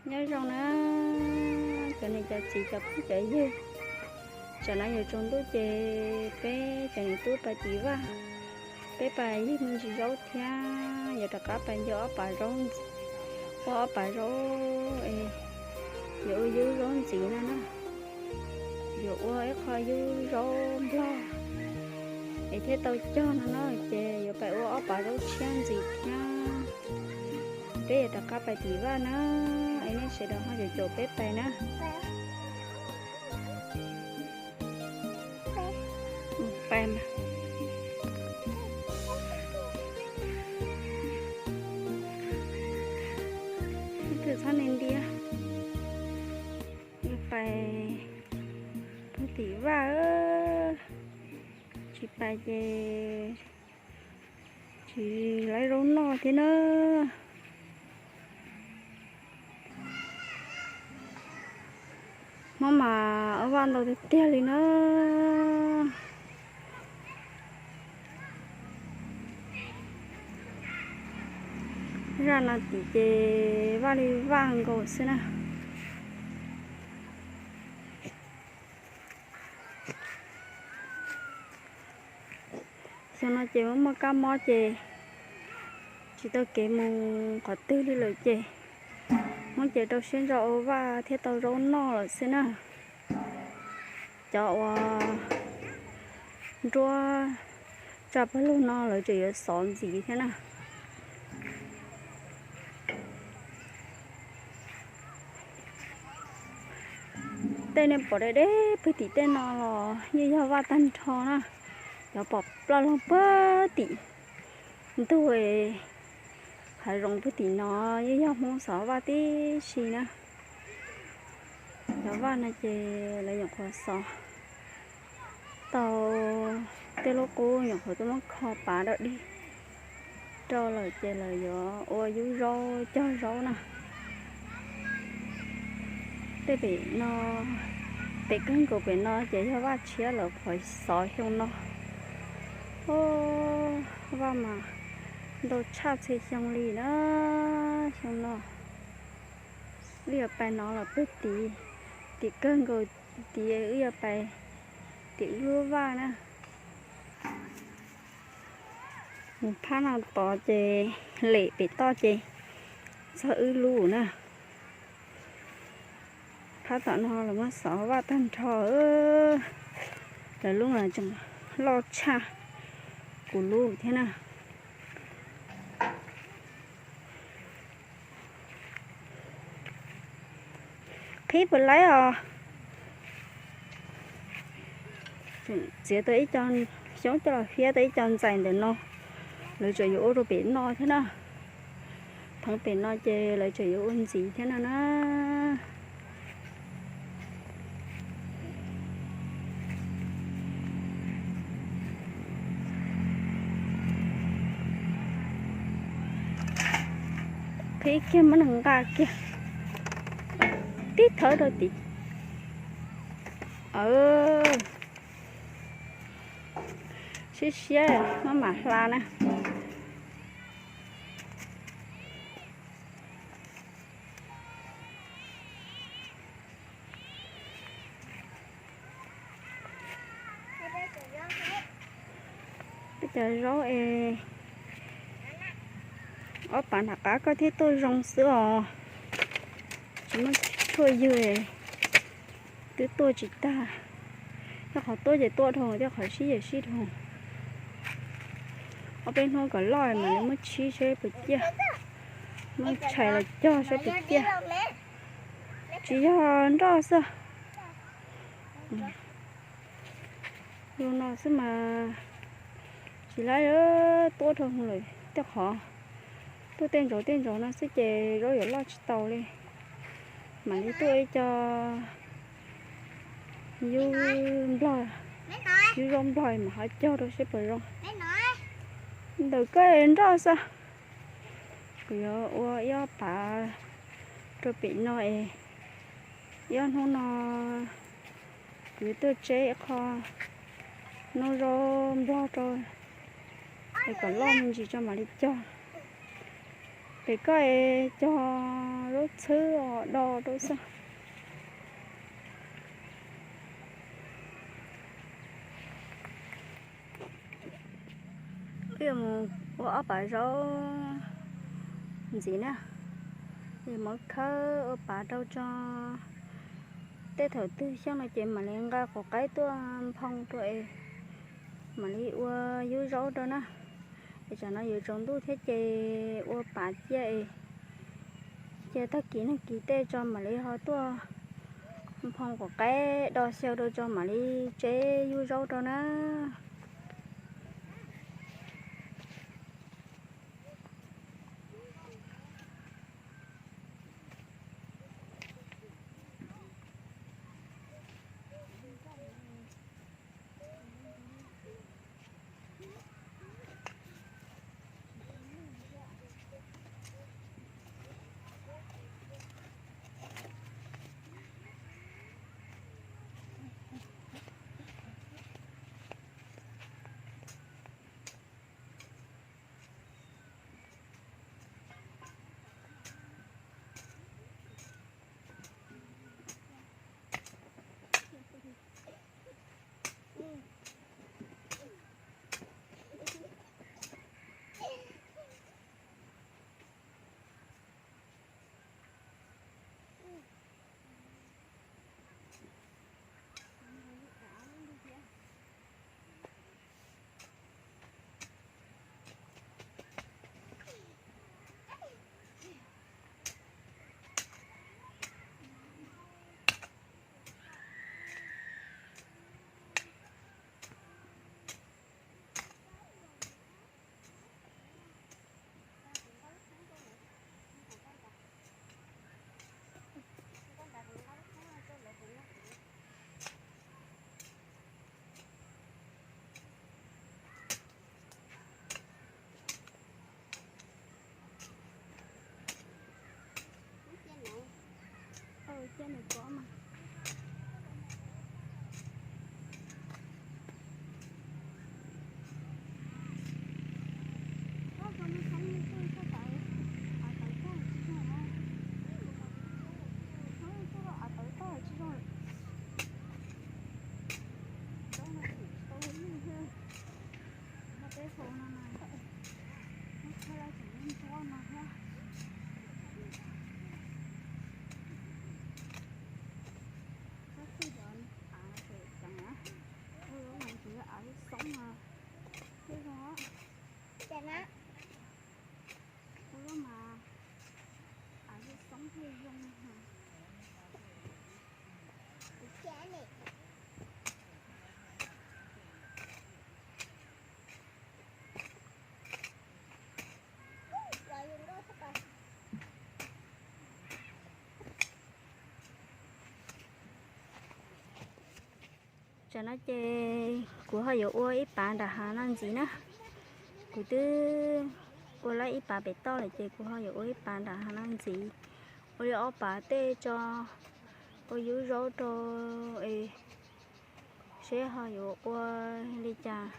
Nyob zoo na, cov niam cov txiv cov phooj cov ywg, tsam no yuav tsaus ntuj ces peb cov niam tub pais tim vaj, peb pais yug me ntsis zaub thiab yuav rov qab pais nco ob pas zaub, ua ob pas zaub es yuav ua yub zaub ntxiv no na, yuav ua ib qho yub zaub nplog es thiaj tau cog no na, ces yuav pais ua ob pas zaub tshiab ntxiv thiab. Peb yuav rov qab pais tim vaj na, es nej sawv daws ho caum caum peb pais na. Pais mas. Ib tug txhob nti ntiab. Pais puag tim vaj, tsis pais ces tsis laib zaub noj thiab na. Hmoob mas ua vaj ntau tiag tiag li na. Zaj no tim ces vaj li vaj nkaus xwb na. Xyoo no ces muaj muaj kab mob ces tsis tau kev mus qhov twg li lawm ces Hmoob ces rau siab ntso ua vaj thiaj tau zaub noj lawm xwb na. Cov uas nruab tsaj pawg lug no lawv tseem yuav xov ntxiv thiab na. Tej nej pom deb deb pawg tim tej no los yeej yog vaj tag nrho na. Cov pom ploj log pawg tim ntug hav zoov pawg tim no yeej yog Hmoob xov vaj tib si na. Cov vaj no ces lawv nyuam qhuav xov tau tej lub qub, nyuam qhuav tuaj muab kho pav dog dig rau lawm ces lawv yuav ua yub zaub cog zaub na. Tej pem no, pem kawg nkaus pem no ces yog vaj tshiab lawv qhuav xov xyoo no. Vaj mas ntau tshaj txhia xyoo li na. Xyoo no wb yuav pais no los pawg tid, tim kawg nkaus tid wb yuav pais tim wb lub vaj na. Mus phab no tod ces lem pem toj ces txog wb lub na. Phab tom no los muab xov vaj tag nrho, lawv lub mas tseem loj tshaj kuv lub thiab na. Qhib puas laib os. Txiav tau ib co xyoob coj los hiab tau ib co ntxais ntawm no, lawv tseem yuav ua rau pem no thiab na. Pheev pem no ces lawv tseem yuav ua ntxiv thiab no na. Qhib kiag muab nws nqa kiag tib thawb rau tid. Siab siab maj mam hla na. Peb cov zaub es ob pas nram qab koj thiaj tuaj zoo xwb os. Tsis muaj tshuaj ywg twb tuaj tsis tag. Tej qhov tuaj ces tuaj dhau, tej qhov sib ces sib dhau. Ob peb hnub kom loj mam li muab tshib seb puas ciaj, muab tshais los cog seb puas ciaj. Tsis yog nroj xwb. Zoo no xwb mas tsis laib tuaj dhau lawm. Tej qhov tuaj tej ntsaud tej ntsaud no xwb ces zaub yuav loj tsis tau li. Mam li tuaj ib co yub nplog, yub zaub nplog mam ho cog rau seb puas zoo. Ntawm koj nroj xwb. Kuv yuav ua ib ob pav rau pem no es ib ob hnub no kuv yuav tuaj tseb ib qho nub zaub nplog rau es kom loj me ntsis tso mam li cog. Pem koj es cog zaub txhwb os, do rau xwb. Wb yuav mus ua ob pav zaub ntxiv na. Yuav muab khawb ua pav rau tso. Tej thaum twg xyoo no ces mam li nqa quav qaib tuaj nphoo rau es mam li ua yub zaub rau na. Es tsam no yuav tsaus ntuj thiab ces ua pav cia es cia tag kis nag kis tej tso mam li ho tuaj nphoo quav qaib do xyaw rau tso mam li tseb yub zaub rau na. Peb hau no na, muab khawb los tseem ntsuab no thiab. Khawb xwb cov av tseem ceev na, ua lub mas tseem yog av lub xoob no thiab zoo. Ua lub mas av lub xoob thiaj zoo. Tsam no ces kuv ho yuav ua ib pav nram hav no ntxiv na. Kuv twb ua lawm ib pav pem toj lawm ces kuv ho yuav ua ib pav nram hav no ntxiv. Ua li ob pav tej tso, ua yub zaub rau es seb ho yuav ua li cas,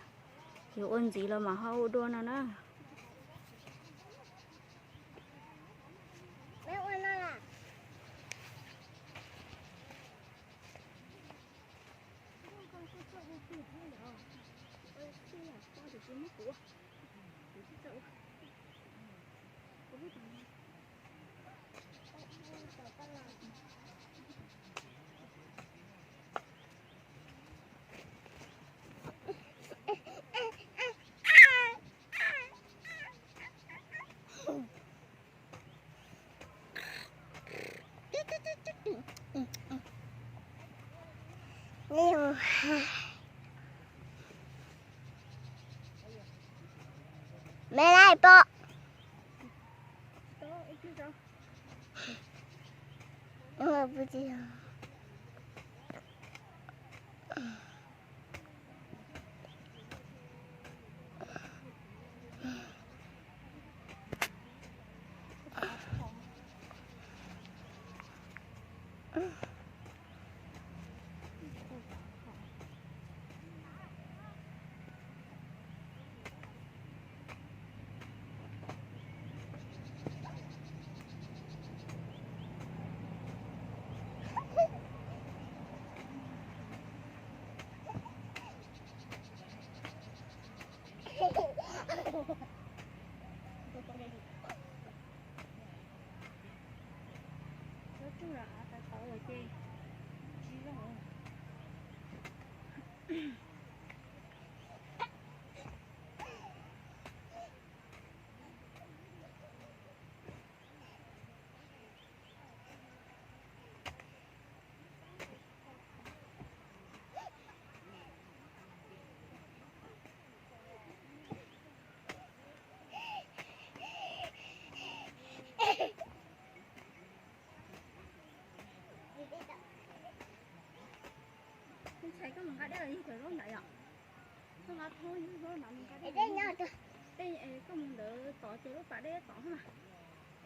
yuav ua ntxiv los mam ho ua dua no na. Me lai pom. Ces tsis zoo. Ntxhais, koj mus nqa dej los yug cov zaub ntawd yom? Koj nqa thoob yug zaub ntawd mus nqa dej. Tej koj mus ntawd tod ces lub pas dej tod mas.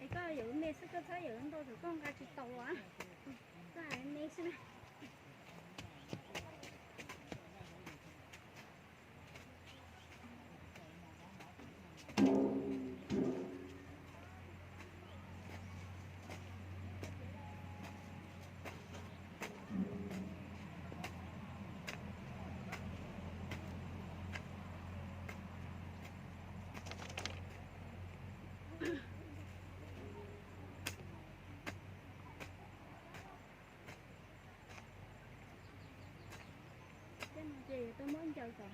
Es koj yuav me xwb, koj txhob yuav ntau, koj nqa tsis tau a. Koj me xwb na. Ces tau muab ncaws kom av thom.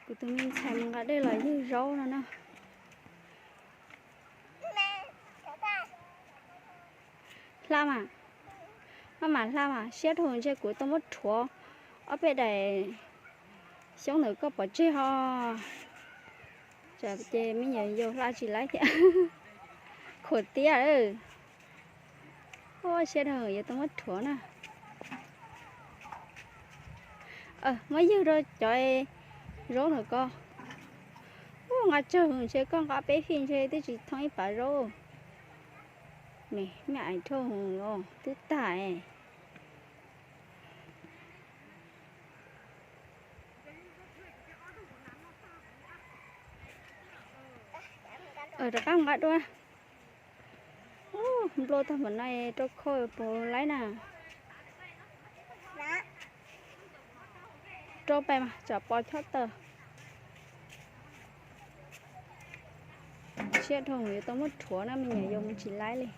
Kuv tus me ntxhais mus nqa dej los yug zaub no na. Hla mas, maj mam hla mas, siab dhau ntshe kuv tau muab rhuav ob peb daim xyoob ntawm koj pov tseg ho. Tsam ces me nyuam yaus hla tsis laib thiab. Khuam tiab lawm. Siab dhau yuav tau muab rhuav na. Muab yug rau cov zaub ntawm ko. Ub, nqa tsawg ntshe koj nqa peb fij ntshe twb tsis thoob ib pas zaub. Me ais dhau os, twb tag. Rov qab nqa dua. Nplua tag npaum no rau khau puas laib na. Rau pais mas tsam pos chob taws. Siab dhau yuav tau muab rhuav na, me nyuam yaus mus tsis laib li.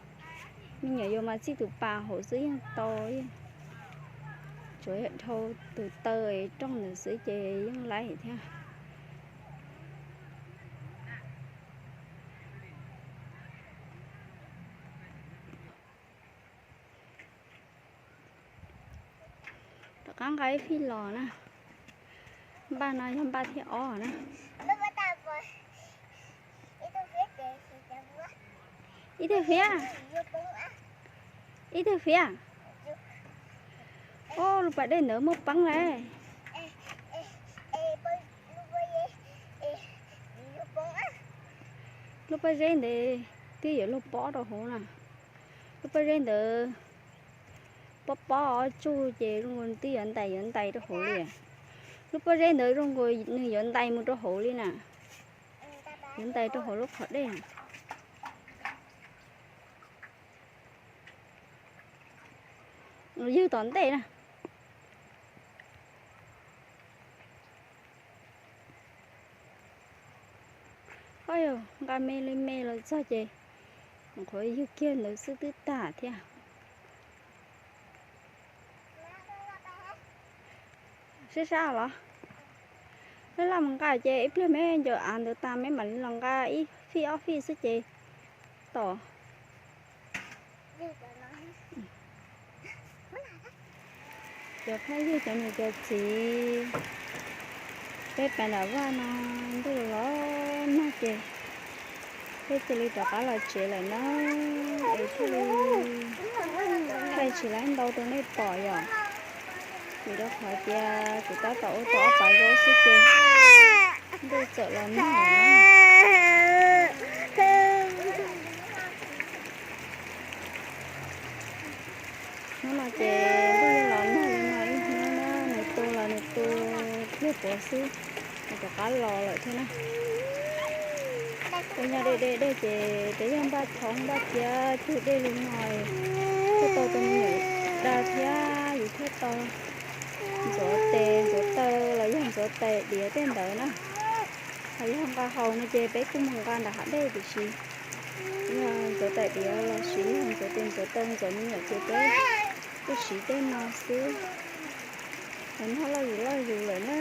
Me nyuam yaus mas txij tus pas hauv xwb yeej tau. Tsuas yog dhau tus taw rooj ntawd xwb ces yeej laib thiab. Rov qab nqa ib fij los na. Npaj no yog npaj thib ob na. Ib tug fiab, ib tug fiab. Ob, lub pas dej ntawd muaj peeb lawm. Lub pob zeb ntawd twb yuav luag pob rau hauv na. Lub pob zeb ntawd pob pob tsuj ces zoo nkaus twb yuav ntais yuav ntais rau hauv li. Lub pob zeb ntawd zoo nkaus nws yuav ntais mus rau hauv li na. Yuav ntais rau hauv lub qhov dej. Yug tom ntej na. Ob yog nqa me li me los txog ces qhuav yug kiag ntawd xwb twb tag thiab. Sab sab los, laj laj mus nqa ces ib pliag meb ncaws av ntawd tas meb mam li los nqa ib fij ob fij xwb ces tom. Cov phooj ywg cov niam cov txiv, peb pais nram vaj no ntuj los nag ces peb cia li rov qab los tsev lawm na, es thiaj li thaij tsis laib ntau rau nej pom yom, vim rau qhov tias kuv tab tom ua tau ob phav zaub xwb ces Ntuj txawm los nag. Hnub no ces ntuj los nag li no ib hnub na, nws tu los nws tu pliag puav xwb, nws rov qab los lawm thiab na. Tej nyob dej dej dej ces tej yog npaj thoob npaj ciab cug dej li no, thiaj tau tus me nyuam da thiab yus thiaj tau ntxuav tes ntxuav taw los yog ntxuav tais diav tej ntawd na. Ho yog nqa haus no ces peb kuj mus nqa nram hav dej tiam sis yog ntxuav tais diav los sis yog ntxuav tes ntxuav taw ntxuav me nyuam ces peb kuj siv tej no xwb. Los nag loj yus loj yus lawm na.